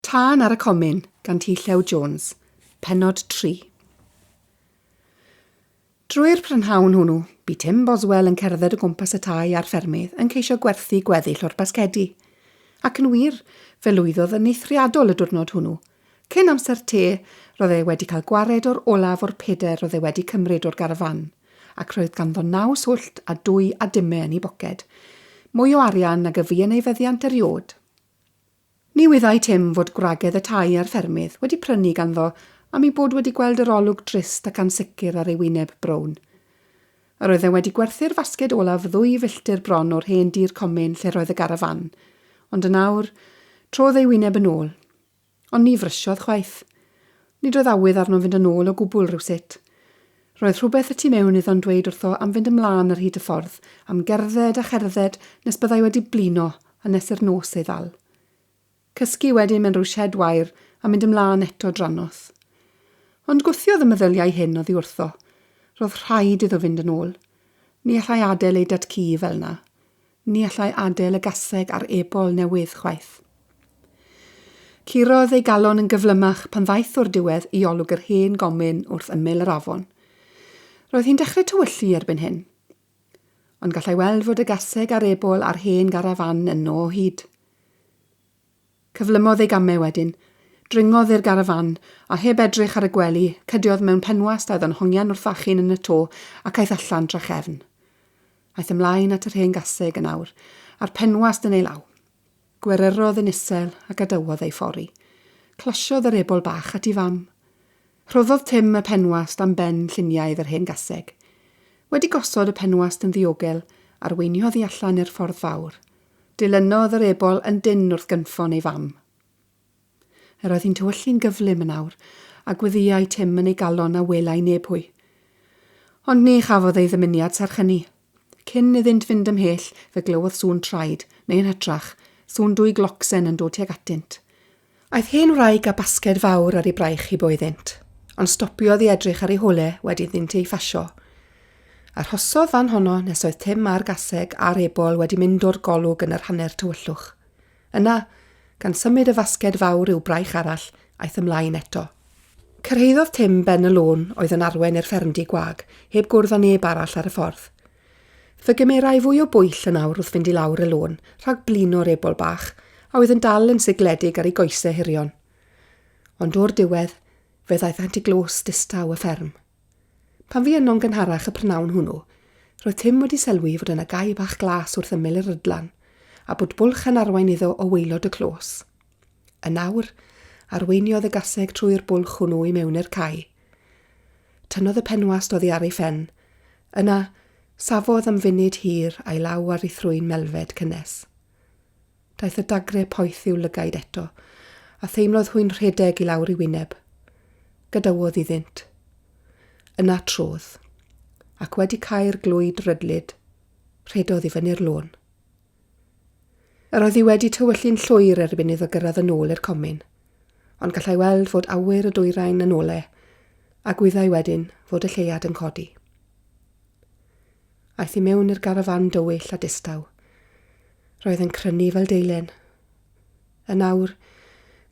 Tân ar y Comin gan T Llew Jones, Pennod 3. Drwy'r prynhawn hwnnw, bu Tim Boswell yn cerdded o gwmpas y tai a'r ffermydd yn ceisio gwerthu gweddill o'r basgedi. Ac yn wir, fe lwyddodd yn eithriadol y diwrnod hwnnw. Cyn amser te, roedd e wedi cael gwared o'r olaf o'r peder roedd e wedi cymryd o'r garafán, ac roedd ganddo naw swllt a dwy a dime yn ei boced. Mwy o arian nag y fu yn ei feddiant erioed. Ni wyddai Tim fod gwragedd y tai a'r ffermydd wedi prynu ganddo am eu bod wedi gweld yr olwg drist ac ansicr ar ei wyneb brown. Yr oedd e wedi gwerthu'r fasged olaf ddwy filltir bron o'r hen dir comin lle roedd y garafán, ond yn awr, trodd ei wyneb yn ôl. Ond ni frysiodd chwaith. Nid oedd awydd arno fynd yn ôl o gwbl rywsut. Roedd rhywbeth y tu mewn iddo'n dweud wrtho am fynd ymlân ar hyd y ffordd, am gerdded a cherdded nes byddai wedi blino a nes i'r nos ei ddal. Cysgu wedyn mewn rhyw sied wair a mynd ymlân eto drannoth. Ond gwthiodd y meddyliau hyn oddi wrtho. Roedd rhaid iddo fynd yn ôl. Ni allai adael ei dad-cu fel 'na. Ni allai adael y gaseg a'r ebol newydd chwaith. Curodd ei galon yn gyflymach pan ddaeth o'r diwedd i olwg yr hen gomin wrth ymyl yr afon. Roedd hi'n dechrau tywyllu erbyn hyn. Ond gallai weld fod y gaseg a'r ebol a'r hen garafán yno o hyd. Cyflymodd ei gamau wedyn. Dringodd i'r garafán, a heb edrych ar y gwely, cydiodd mewn penwast a oedd yn hongian wrth fachyn yn y to ac aeth allan drachefn. Aeth ymlaen at yr hen gaseg yn awr, a'r penwast yn ei law. Gweryrodd yn isel a gadawodd ei ffori. Closiodd yr ebol bach at ei fam. Rhoddodd Tim y penwast am ben lluniaidd yr hen gaseg. Wedi gosod y penwast yn ddiogel, arweiniodd hi allan i'r ffordd fawr. Dilynodd yr ebol yn dynn wrth gynffon ei fam. Yr oedd hi'n tywyllu'n gyflym yn awr, a gweddïai Tim yn ei galon na welai neb hwy. Ond ni chafodd ei ddymuniad serch hynny. Cyn iddynt fynd ymhell, fe glywodd sŵn traed, neu yn hytrach, sŵn dwy glocsen yn dod tuag atynt. Aeth hen wraig â basged fawr ar ei braich i boeddynt, ond stopiodd i edrych ar ei hole wedi iddynt ei phasio. Arhosodd fan honno nes oedd Tim a'r gaseg a'r ebol wedi mynd o'r golwg yn yr hanner tywyllwch. Yna, gan symud y fasged fawr i'w braich arall, aeth ymlaen eto. Cyrhaeddodd Tim ben y lôn oedd yn arwain i'r ffermdy gwag, heb gwrdd â neb arall ar y ffordd. Fe gymerai fwy o bwyll yn awr wrth fynd i lawr y lôn, rhag blino'r ebol bach, a oedd yn dal yn sigledig ar ei goesau hirion. Ond o'r diwedd, fe ddaethant i glos distaw y fferm. Pan fu yno'n gynharach y prynhawn hwnnw, roedd Tim wedi sylwi fod yna gae bach glas wrth ymyl yr rydlan, a bod bwlch yn arwain iddo o waelod y clos. Yn awr, arweiniodd y gaseg trwy'r bwlch hwnnw i mewn i'r cae. Tynnodd y penwast oddi ar ei phen. Yna, safodd am funud hir a'i law ar ei thrwyn melfed cynnes. Daeth y dagre poeth i'w lygaid eto, a theimlodd hwy'n rhedeg i lawr ei wyneb. Gadawodd iddynt. Yna trodd, ac wedi cau'r glwyd rydlyd, rhedodd i fyny'r lôn. Yr oedd hi wedi tywyllu'n llwyr erbyn iddo gyrraedd yn ôl i'r comin, ond gallai weld fod awyr y dwyrain yn ole, a gwyddai wedyn fod y lleuad yn codi. Aeth i mewn i'r garafán dywyll a distaw. Roedd yn crynu fel deilen. Yn awr,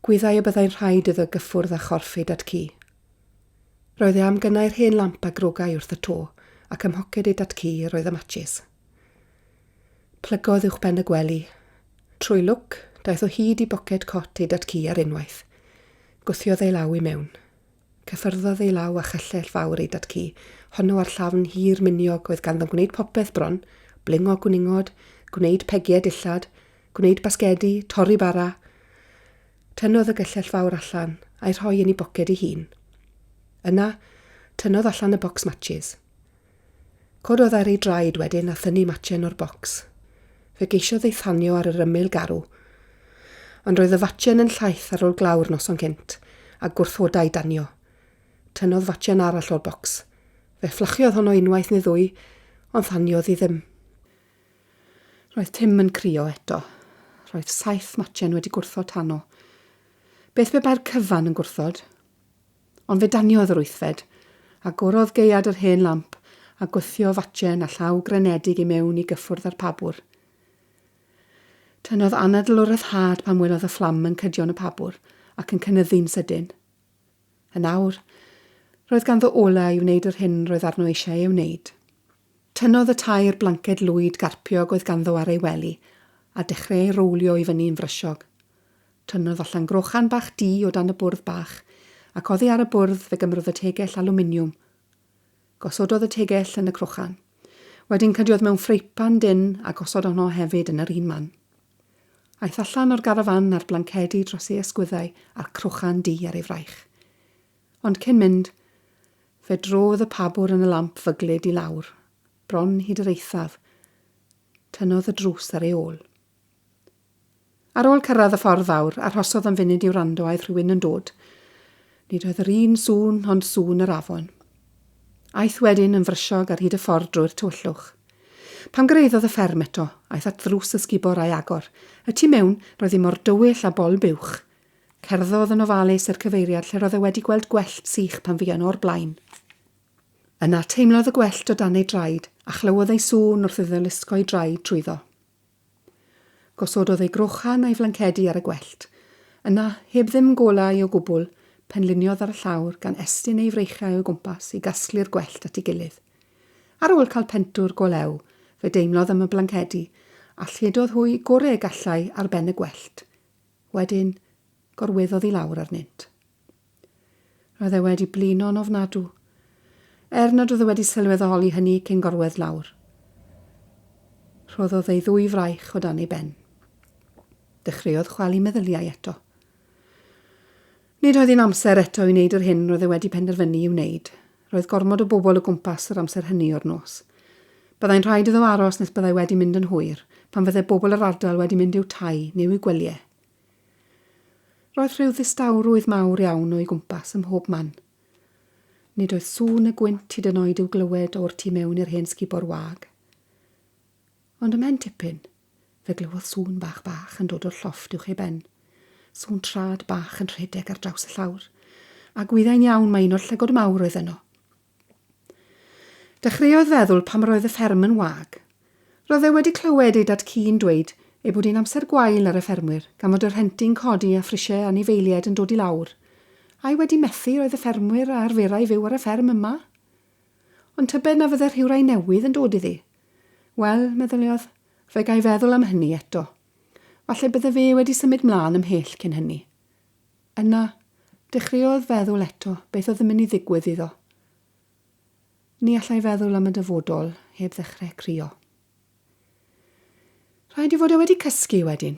gwyddai y byddai'n rhaid iddo gyffwrdd â chorff ei dad-cu. Roedd e am gynnau'r hen lamp a grogai wrth y to, ac ym mhoced ei dad-cu roedd y matshis. Plygodd uwchben y gwely. Trwy lwc, daeth o hyd i boced cot ei dad-cu ar unwaith. Gwthiodd ei law i mewn. Cyffyrddodd ei law â chyllell fawr ei dad-cu, honno a'r llafn hir miniog oedd ganddo'n gwneud popeth bron, blingo gwningod, gwneud pegiau dillad, gwneud basgedi, torri bara. Tynnodd y gyllell fawr allan, a'i rhoi yn ei boced ei hun. Yna, tynnodd allan y bocs matshis. Cododd ar ei draed wedyn a thynnu matchen o'r bocs. Fe geisiodd ei thanio ar yr ymyl garw. Ond roedd y fatchen yn llaith ar ôl glaw'r noson cynt, a gwrthodai danio. Tynnodd fatchen arall o'r bocs. Fe fflachiodd honno unwaith neu ddwy, ond thaniodd hi ddim. Roedd Tim yn crio eto. Roedd saith matchen wedi gwrthod tano. Beth pe bai'r cyfan yn gwrthod? Ond fe daniodd yr wythfed. Agorodd gaead yr hen lamp, a gwthio fatchen a llaw grenedig i mewn i gyffwrdd â'r pabwr. Tynnodd anadl o ryddhad pan welodd y fflam yn cydio yn y pabwr, ac yn cynyddu'n sydyn. Yn awr, roedd ganddo olau i wneud yr hyn roedd arno eisiau ei wneud. Tynnodd y tair blanced lwyd garpiog oedd ganddo ar ei wely a dechrau ei rowlio i fyny'n frysiog. Tynnodd allan grochan bach du o dan y bwrdd bach, ac oddi ar y bwrdd fe gymrodd y tegell alwminiwm. Gosododd y tegell yn y crochan. Wedyn cydiodd mewn ffreipan dynn a gosod honno hefyd yn yr un man. Aeth allan o'r garafán a'r blancedi dros ei ysgwyddau a'r crochan du ar ei fraich. Ond cyn mynd, fe drodd y pabwr yn y lamp fyglyd i lawr, bron hyd yr eithaf. Tynnodd y drws ar ei ôl. Ar ôl cyrraedd y ffordd fawr, arhosodd am funud i wrando a oedd rhywun yn dod. Nid oedd yr un sŵn ond sŵn yr afon. Aeth wedyn yn frysiog ar hyd y ffordd drwy'r tywyllwch. Pan gyrhaeddodd y fferm eto, aeth at ddrws ysgubor a'i agor. Y tu mewn, roedd hi mor dywyll â bol buwch. Cerddodd yn ofalus i'r cyfeiriad lle roedd e wedi gweld gwellt sych pan fuon o'r blaen. Yna teimlodd y gwellt o dan ei draed, a chlywodd ei sŵn wrth iddo lusgo'i draed trwyddo. Gosododd ei grochan a'i flancedi ar y gwellt. Yna, heb ddim golau o gwbl, penliniodd ar y llawr gan estyn ei freichiau o'i gwmpas i gasglu'r gwellt at ei gilydd. Ar ôl cael pentwr go lew, fe deimlodd am y blancedi, a lledodd hwy gore y gallai ar ben y gwellt. Wedyn, gorweddodd i lawr arnynt. Roedd e wedi blino'n ofnadw. Er nad oedd e wedi sylweddoli hynny cyn gorwedd lawr. Rhoddodd ei ddwy fraich o dan ei ben. Dechreuodd chwalu meddyliau eto. Nid oedd hi'n amser eto i wneud yr hyn roedd e wedi penderfynu i'w wneud. Roedd gormod o bobl o gwmpas yr amser hynny o'r nos. Byddai'n rhaid iddo aros nes byddai wedi mynd yn hwyr, pan fyddai bobl yr ardal wedi mynd i'w tai neu i'w gwelyau. Roedd rhyw ddistawrwydd mawr iawn o'i gwmpas ym mhob man. Nid oedd sŵn y gwynt hyd yn oed i'w glywed o'r tu mewn i'r hen sgubor wag. Ond ymhen tipyn, fe glywodd sŵn bach bach yn dod o'r llofft uwch ei ben. Sŵn trad bach yn rhedeg ar draws y llawr. A gwyddai'n iawn mai un o'r llygod mawr oedd yno. Dechreuodd feddwl pam yr oedd y fferm yn wag. Roedd e wedi clywed ei dad-cu'n dweud ei bod hi'n amser gwael ar y ffermwyr gan fod y rhenti'n codi a phrisiau anifeiliaid yn dod i lawr. Ai wedi methu oedd y ffermwyr a arferai fyw ar y fferm yma? Ond tybed na fydde rhywrai newydd yn dod iddi? Wel, meddyliodd, fe ga i feddwl am hynny eto. Falle bydde fe wedi symud mlân ymhell cyn hynny. Yna, dechreuodd feddwl eto beth oedd yn mynd i ddigwydd iddo. Ni allai feddwl am y dyfodol heb ddechrau crio. Rhaid ei fod e wedi cysgu wedyn.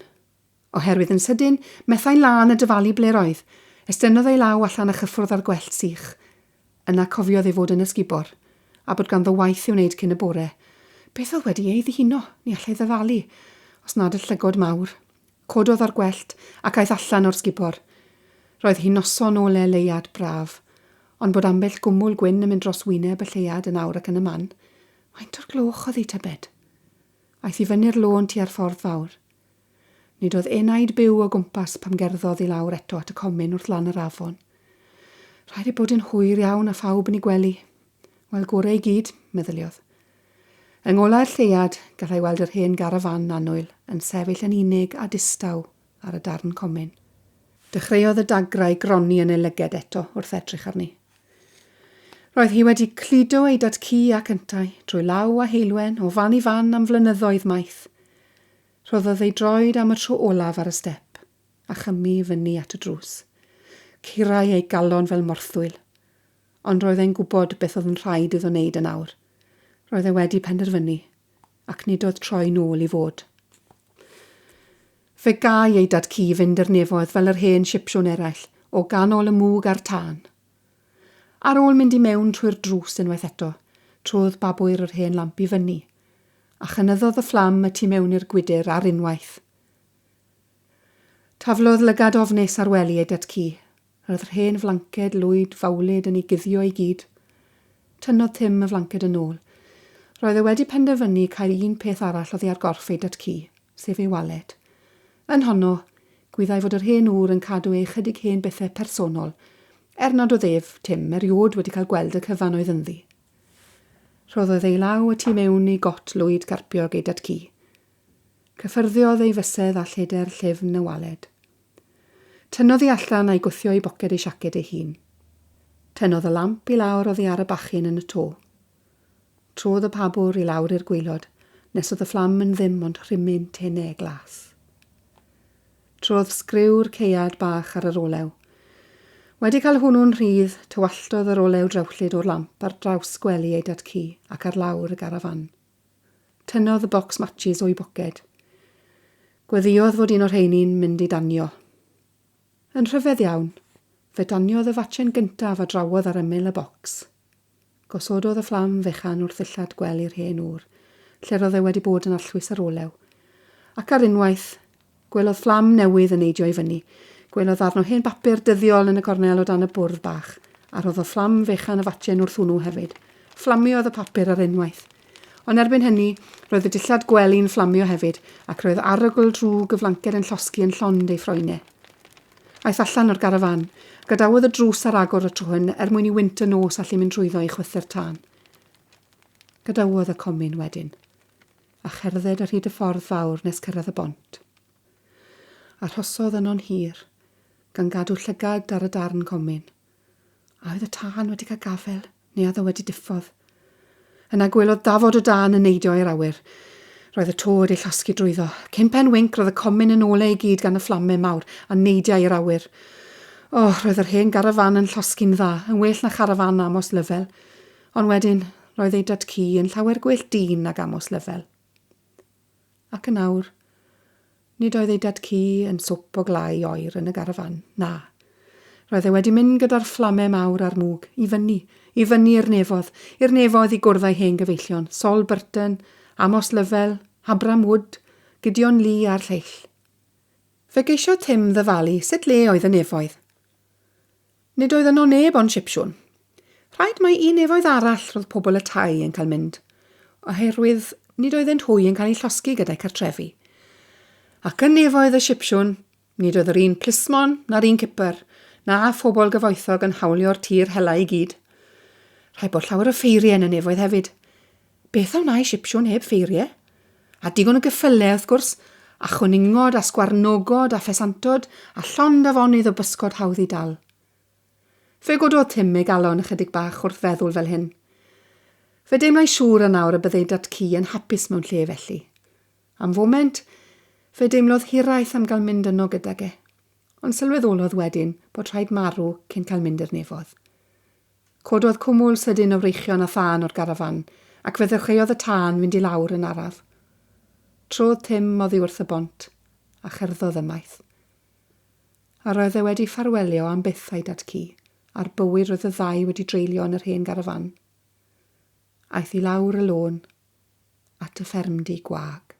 Oherwydd yn sydyn, methai lân a dyfalu ble'r oedd. Estynnodd ei law allan a chyffwrdd â'r gwellt sych. Yna cofiodd ei fod yn ysgubor, a bod ganddo waith i'w wneud cyn y bore. Beth oedd wedi ei ddihuno? Ni allai ddyfalu, os nad y llygod mawr. Cododd o'r gwellt ac aeth allan o'r sgubor. Roedd hi'n noson ole leuad braf, ond bod ambell gwmwl gwyn yn mynd dros wyneb y lleuad yn awr ac yn y man. Faint o'r gloch oedd hi, tybed? Aeth i fyny'r lôn tua'r ffordd fawr. Nid oedd enaid byw o gwmpas pan gerddodd i lawr eto at y comin wrth lan yr afon. Rhaid ei bod hi'n hwyr iawn a phawb yn eu gwely. Wel, gore i gyd, meddyliodd. Yng ngolau'r lleuad, gallai weld yr hen garafán annwyl yn sefyll yn unig a distaw ar y darn comin. Dechreuodd y dagrau gronni yn ei lyged eto wrth edrych arni. Roedd hi wedi cludo ei dad-cu ac yntau, drwy law a heulwen, o fan i fan am flynyddoedd maith. Rhoddodd ei droed am y tro olaf ar y step, a chymu i fyny at y drws. Curai ei galon fel morthwyl. Ond roedd e'n gwybod beth oedd yn rhaid iddo wneud yn awr. Roedd e wedi penderfynu, ac nid oedd troi nôl i fod. Fe gâi ei dad-cu fynd i'r nefoedd fel yr hen Sipsiwn eraill, o ganol y mwg a'r tân. Ar ôl mynd i mewn trwy'r drws unwaith eto, trodd babwyr yr hen lamp i fyny, a chynyddodd y fflam y tu mewn i'r gwydr ar unwaith. Taflodd lygad ofnus ar wely ei dad-cu, Roedd yr hen flanced lwyd fawlyd yn ei guddio i gyd. Tynnodd Tim y flanced yn ôl. Roedd e wedi penderfynu cael un peth arall oddi ar gorff ei dad-cu, sef ei waled. Yn honno, gwyddai fod yr hen ŵr yn cadw ei ychydig hen bethau personol, er nad oedd ef, Tim, erioed wedi cael gweld y cyfan oedd ynddi. Rhoddodd ei law y tu mewn i got lwyd garpiog ei dad-cu. Cyffyrddiodd ei fysedd â lleder llyfn y waled. Tynnodd hi allan a'i gwthio i boced ei siaced ei hun. Tynnodd y lamp i lawr oddi ar y bachyn yn y to. Trodd y pabwr i lawr i'r gwaelod nes oedd y fflam yn ddim ond rhimyn tene glas. Trodd sgriw'r caead bach ar yr olew. Wedi cael hwnnw'n rhydd, tywalltodd yr olew drewllyd o'r lamp ar draws gwely ei dad-cu ac ar lawr y garafán. Tynnodd y bocs matshis o'i boced. Gweddïodd fod un o'r rheini'n mynd i danio. Yn rhyfedd iawn, fe daniodd y fatchen gyntaf a drawodd ar ymyl y bocs. Gosododd y fflam fechan wrth ddillad gwely'r hen ŵr, lle'r oedd e wedi bod yn arllwys yr olew. Ac ar unwaith, gwelodd fflam newydd yn neidio i fyny. Gwelodd ddarn o hen bapur dyddiol yn y gornel o dan y bwrdd bach, a rhoddodd fflam fechan y fatchen wrth hwnnw hefyd. Fflamiodd y papur ar unwaith. Ond erbyn hynny, roedd y dillad gwely'n fflamio hefyd, ac roedd arogl drwg y flanced yn llosgi yn llond ei ffroene. Aeth allan o'r garafán. Gadawodd y drws ar agor y tro hyn er mwyn i wynt y nos allu mynd trwyddo i chwythu'r tân. Gadawodd y comin wedyn, a cherdded ar hyd y ffordd fawr nes cyrraedd y bont. Arhosodd yno'n hir, gan gadw llygad ar y darn comin. A oedd y tân wedi cael gafael, neu oedd o wedi diffodd? Yna gwelodd dafod o dân yn neidio i'r awyr. Roedd y to wedi llosgi drwyddo. Cyn pen winc roedd y comin yn ole i gyd gan y fflame mawr a neidiai i'r awyr. O, roedd yr hen garafán yn llosgi'n dda, yn well na charafán Amos Lyfel. Ond wedyn, roedd ei dad-cu yn llawer gwell dyn nag Amos Lyfel. Ac yn awr, nid oedd ei dad-cu yn swp o glai oer yn y garafán, na. Roedd e wedi mynd gyda'r fflame mawr a'r mwg, i fyny, i fyny i'r nefodd, i'r nefoedd i gwrdd â'i hen gyfeillion, Sol Burton, Amos Lovell, Abram Wood, Gideon Lee a'r lleill. Fe geisiodd Tim ddyfalu sut le oedd y nefoedd. Nid oedd yno neb ond Sipsiwn. Rhaid mai i nefoedd arall roedd pobl y tai yn cael mynd, oherwydd nid oeddent hwy yn cael eu llosgi gyda'u cartrefi. Ac yn nefoedd y Sipsiwn, nid oedd yr un plismon na'r un cipper, na phobl gyfoethog yn hawlio'r tir hela i gyd. Rhaid bod llawer o ffeiriau yn y nefoedd hefyd. Beth a wnâi Sipsiwn heb ffeiriau? A digon o geffylau, wrth gwrs, a chwningod a sgwarnogod a ffesantod a llond afonydd o bysgod hawdd i dal. Fe gododd Tim ei galon ychydig bach wrth feddwl fel hyn. Fe deimlai siŵr yn awr y byddai Dad-cu yn hapus mewn lle felly. Am foment, fe deimlodd hiraeth am gael mynd yno gydag e. Ond sylweddolodd wedyn bod rhaid marw cyn cael mynd i'r nefodd. Cododd cwmwl sydyn o wreichion a thân o'r garafán, ac fe ddechreuodd y tân fynd i lawr yn araf. Trodd Tim oddi wrth y bont, a cherddodd ymaith. A roedd e wedi ffarwelio am byth â'i dad-cu, a'r bywyd roedd y ddau wedi dreulio yn yr hen garafán. Aeth i lawr y lôn, at y ffermdy gwag.